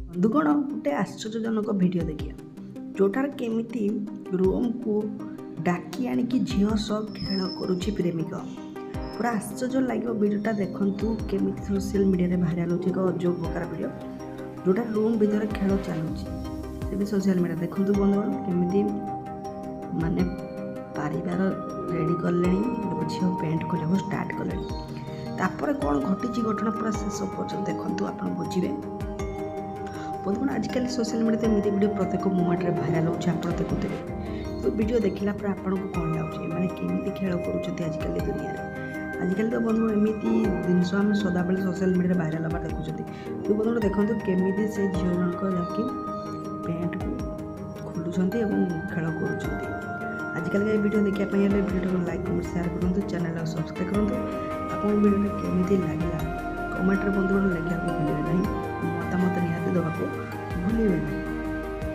ବନ୍ଧୁଗଣ, ଗୋଟେ ଆଶ୍ଚର୍ଯ୍ୟଜନକ ଭିଡ଼ିଓ ଦେଖିବା, ଯେଉଁଟାରେ କେମିତି ରୁମ୍କୁ ଡାକି ଆଣିକି ଝିଅ ସହ ଖେଳ କରୁଛି ପ୍ରେମିକ। ପୁରା ଆଶ୍ଚର୍ଯ୍ୟ ଲାଗିବ ଭିଡ଼ିଓଟା। ଦେଖନ୍ତୁ କେମିତି ସୋସିଆଲ ମିଡ଼ିଆରେ ଭାଇରାଲ୍ ହେଉଛି ଏକ ଅଜବ ପ୍ରକାର ଭିଡ଼ିଓ, ଯେଉଁଟା ରୁମ୍ ଭିତରେ ଖେଳ ଚାଲୁଛି ସେ ବି ସୋସିଆଲ ମିଡ଼ିଆ। ଦେଖନ୍ତୁ ବନ୍ଧୁଗଣ, କେମିତି ମାନେ ପାରିବାର ରେଡ଼ି କଲେଣି, ଝିଅ ପ୍ୟାଣ୍ଟ ଖୋଲିବାକୁ ଷ୍ଟାର୍ଟ କଲେଣି। ତାପରେ କ'ଣ ଘଟିଛି ଘଟଣା, ପୁରା ଶେଷ ପର୍ଯ୍ୟନ୍ତ ଦେଖନ୍ତୁ, ଆପଣ ବୁଝିବେ। ବନ୍ଧୁଗଣ, ଆଜିକାଲି ସୋସିଆଲ ମିଡ଼ିଆରେ ଏମିତି ଭିଡ଼ିଓ ପ୍ରତ୍ୟେକ ମୁମେଣ୍ଟରେ ଭାଇରାଲ୍ ହେଉଛି, ଆପଣ ଦେଖୁଥିବେ। ତ ଭିଡ଼ିଓ ଦେଖିଲା ପରେ ଆପଣଙ୍କୁ କ'ଣ ଲାଗୁଛି, ଏମାନେ କେମିତି ଖେଳ କରୁଛନ୍ତି ଆଜିକାଲି ଦୁନିଆରେ? ଆଜିକାଲି ତ ବନ୍ଧୁଗଣ, ଏମିତି ଜିନିଷ ଆମେ ସଦାବେଳେ ସୋସିଆଲ ମିଡ଼ିଆରେ ଭାଇରାଲ୍ ହେବା ଦେଖୁଛନ୍ତି। ତ ବନ୍ଧୁଗଣ, ଦେଖନ୍ତୁ କେମିତି ସେ ଝିଅ ଜଣକ ଯାହାକି ପ୍ୟାଣ୍ଟକୁ ଖୋଲୁଛନ୍ତି ଏବଂ ଖେଳ କରୁଛନ୍ତି। ଆଜିକାଲିକା ଏ ଭିଡ଼ିଓ ଦେଖିବା ପାଇଁ ହେଲେ ଭିଡ଼ିଓଟାକୁ ଲାଇକ୍, କମେଣ୍ଟ, ସେୟାର କରନ୍ତୁ, ଚ୍ୟାନେଲକୁ ସବସ୍କ୍ରାଇବ୍ କରନ୍ତୁ। ଆପଣଙ୍କୁ ଭିଡ଼ିଓଟା କେମିତି ଲାଗିଲା, କମେଣ୍ଟରେ ବନ୍ଧୁଗଣ ଲେଖିବାକୁ ଭୁଲିବେ ନାହିଁ, ମତାମତ ନିହାତି ଦେବାକୁ ଭୁଲିବେ ନାହିଁ।